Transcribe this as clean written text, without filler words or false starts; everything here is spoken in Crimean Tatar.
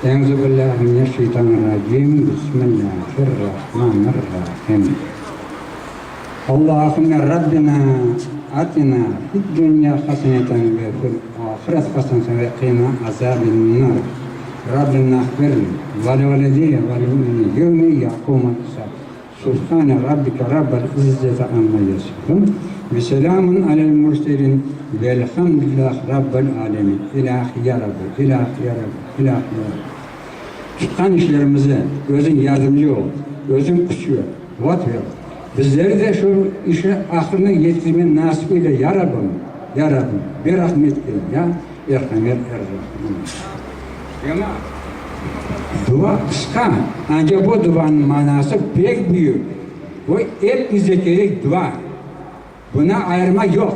Euzu billahi mineşşeytanirracim. Bismillahirrahmanirrahim. Allahümme Rabbena atina fid dünya haseneten ve fil ahiret haseneten ve qina azabin nar. Rabbena iğfir li ve li valideyye ve lil mu'minine yevme yaqumul hisab. Subhane Rabbike Rabbil izzeti amma yasifun ve selamun alel murselin velhamdülillahi Rabbil alemin. İlahi ya Rabbi, ilahi ya Rabbi, ilahi ya Rabbi. Tutqan işlerimize Özüñ yardımcı ol, Özüñ küç ver, quvat ver. Bizleri de şu işi ahırına yetkizmeni nasip eyle, ya Rabbim, ya Rabbim, be rahmetke, ya Erhamer er-Rahimin. Cemaat, dua qısqa, ancaq bu duanıñ manası pek büyük. Bu epimizge kerek dua. Buna ayırma yoq.